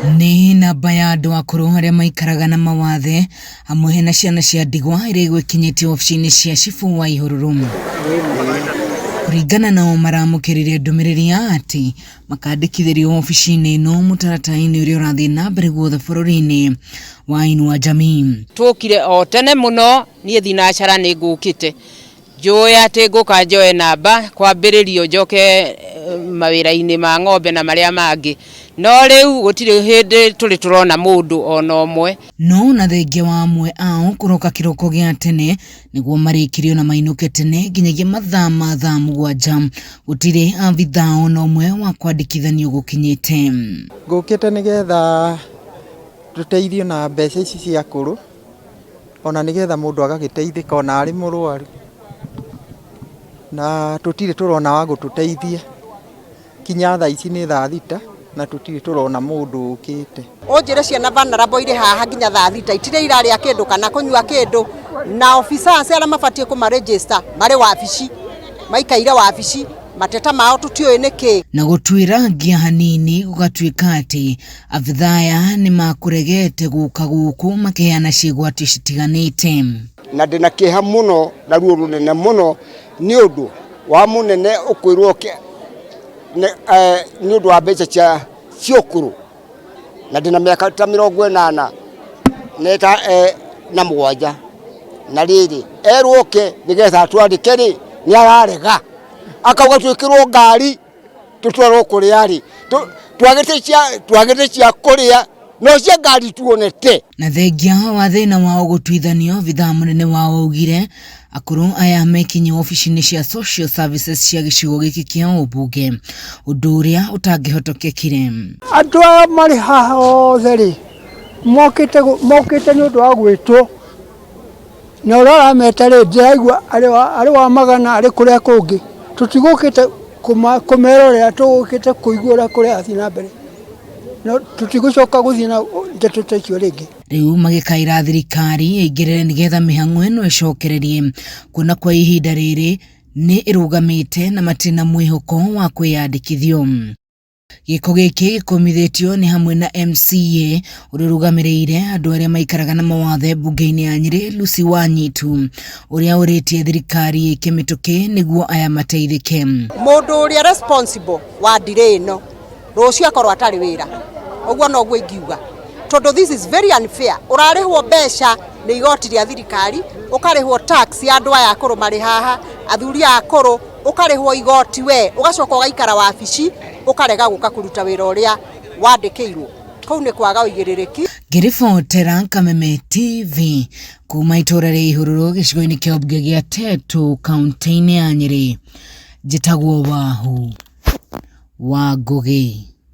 Nĩ namba ya andũ akũrũ arĩa maikaraga na mawathe hamwe na ciana cia ndigwa ĩrĩa ĩgwĩkinyĩtie obici-inĩ cia cibũ wa Ihururu. Kũringana nao maramũkĩrire ndũmĩrĩri ya atĩ makandĩkithĩrio obici-inĩ ĩno mũtaratara-inĩ ũrĩa ũrathiĩ na mbere guothe bũrũri-inĩ wa Inua Jamii. Tũkire o tene mũno niĩ thinacara nĩ ngũkĩte Njũĩ atĩ ngũka njoe namba kwambĩrĩrio njoke eh, mawĩra-inĩ ma ng'ombe na marĩa mangĩ no rĩu gũtirĩ hĩndĩ tũrĩ tũrona mũndũ ona ũmwe. No na thengia wa amwe ao kũroka kĩroko gĩa tene nĩguo marĩkĩrio na mainũke tene nginyagia mathaa ma thaa mũgwanja gũtirĩ abithaa ona ũmwe wa kwandĩkithanio gũkinyĩte. Ngũkĩte nĩgetha tũteithio na mbeca ici cia akũrũ. Ona nĩgetha mũndũ agagĩteithĩka ona arĩ mũrwaru. Na tũtirĩ tũrona wa gũtũteithia kinya thaa ici nĩ thaa thita na tũtirĩ tũrona mũndũ ũkĩte. Ũnjĩre ciana vulnerable irĩ haha nginya thaa thita itirĩ irarĩa kĩndũ kana kũnyua kĩndũ na officers arĩa mabatiĩ kũma register marĩ wabici maikaire wabici mateta mao tũtiũĩ nĩ kĩ. Na gũtuĩra ngia hanini gũgatuĩka atĩ Abithaa aya nĩ makũregete gũka gũkũ makĩheana ciĩgwatio citiganĩte. Na ndĩna kĩeha mũno na ruo rũnene mũno nĩ ũndũ wa mũnene ũkwĩrwo oke nĩ ũndũ wa mbeca cia cia ũkũrũ na ndĩna mĩaka ta mĩrongo ĩnana na mũgwanja na rĩrĩ erwo oke nĩgetha atwandĩke rĩ nĩ ararega akauga twĩkĩrwo ngari Tũtwarwo kũrĩa rĩ, twagĩte cia twagĩte cia kũrĩa no cia ngari tuonete. Na thengia wa thĩna wao gũtuithanio, abithaa mũnene wao augire akũrũ aya mekinye wabici-inĩ cia social services cia gĩcigo gĩkĩ kĩa ũmbunge, ũndũ ũrĩa ũtangĩhotokekire. Andũ aya marĩ haha othe rĩ, mokĩte mokĩte nĩ ũndũ wa gwĩtwo, Na ũrĩa ũrameta rĩ, ndĩraigua arĩ wa magana arĩ kũrĩa kũngĩ. Tũtigũkĩte kũmerorera tũgũkĩte kũigua ũrĩa kũrathiĩ na mbere. No tũtigũcoka gũthiĩ na ndeto ta icio rĩngĩ. Rĩu magĩkaĩra thirikari ĩingĩrĩre nĩgetha mĩhang'o ĩno ĩcokererie kuona kwa ihinda rĩrĩ nĩ ĩrũgamĩte na matirĩ na mwĩhoko wa kwĩyandĩkithio. Gĩko gĩkĩ gĩkũmithĩtio nĩ hamwe na MCA ũrĩa ũrũgamĩrĩire andũ arĩa maikaraga na mawathe mbunge-inĩ ya Nyĩrĩ Lucy Wanyitu ũrĩa ũrĩtie thirikari ĩke mĩtũkĩ nĩguo aya mateithĩke. Mũndũ ũrĩa responsible wa delay ĩno rũciũ akorwo atarĩ wĩra, ũguo noguo ingiuga, tondũ this is very unfair. Ũrarĩhwo mbeca nĩ igoti rĩa thirikari, ũkarĩhwo tax ya andũ aya akũrũ marĩ haha, athuri aya akũrũ, ũkarĩhwo igoti we, ũgacoka ũgaikara wabici ũkarega gũka kũruta wĩra ũrĩa wandĩkĩirwo. Kũu nĩ kwaga ũigĩrĩrĩki. Ngĩribotera Kameme TV kuma itũra rĩa Ihururu gĩcigo-inĩ kĩa ũmbunge gĩa Tetu kaunti-inĩ ya Nyĩrĩ, njĩtagwo Wahu wa Ngũgĩ.